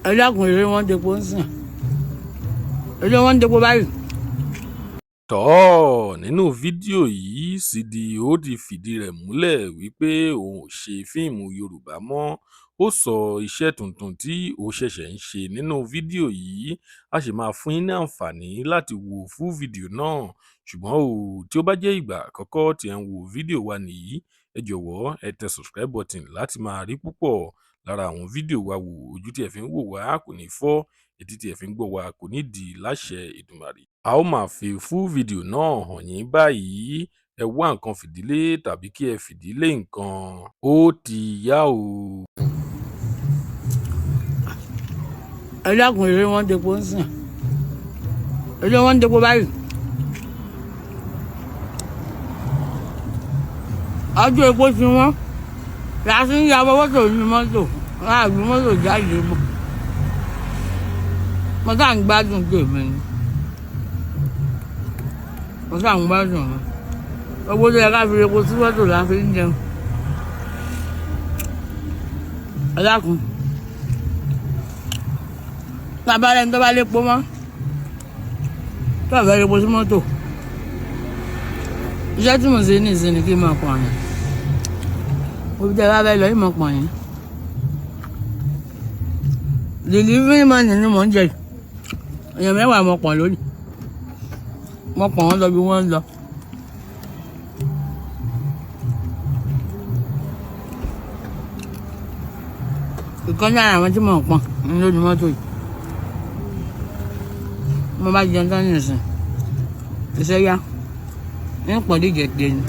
Ẹ dákun, eré wọn depo ń sìn, eré wọn depo báyìí. Tọ́, nínú fídíò yìí, Sídì ó ti fìdí rẹ̀ múlẹ̀ wípé òun ò ṣe fíìmù Yorùbá mọ́. Ó sọ iṣẹ́ tuntun tí ó ṣẹ̀ṣẹ̀ ń ṣe nínú fídíò yìí. A sì máa fún yín ní àǹfààní láti wo full fídíò náà. Ṣùgbọ́n o, tí ó bá jẹ́ ìgbà àkọ́kọ́ tí ẹ̀ ń wo fídíò wa nìyí, ẹ jọ̀wọ́ ẹ tẹ subscribe button láti máa rí púpọ̀ lára àwọn fídíò wa wò. Ojú tí ẹ fi ń wò wá kò ní fọ́, etí tí ẹ fi ń gbọ́ wa kò ní di láṣẹ Èdùmàrè. A ó máa fi full fídíò náà hàn yín báyìí. Ẹ wá nǹkan fìdílé tàbí kí ẹ fìdílé nǹkan. Ó ti yá o. Ẹ dákun, eré wọn depo ń sìn, eré wọn depo báyìí. Ọjọ́ epo ti wọ́n láti ń ya mọ́tò ní mọ́tò láàbí mọ́tò jáde mọ́. Mo sáà ń gbádùn tèmi ni, mo sáà ń gbádùn mi. Owó tó yẹ ká fi epo sí mọ́tò la fi ń jẹun. Ẹ dákun, bàbá rẹ̀ ń tó bá lépo mọ́ tó àbẹ̀ epo sí mọ́tò. Iṣẹ́ tí mo ṣe ní ìsinmi kí n máa pọ̀ yẹn, òbí tẹ́ bá fẹ́ lọ yìí máa pọ̀ yẹn. Delivery man ni mò ń jẹ. Èèyàn 10 mo pọ̀ lónìí, mo pọ̀ wọ́n lọ bí wọ́n ń lọ. Ìkan lára àwọn tí mò ń pọ̀n ní lórí mọ́tò yìí, mo bá jẹun tán nísìn, iṣẹ́ yá ń pọ̀ díje dé ni.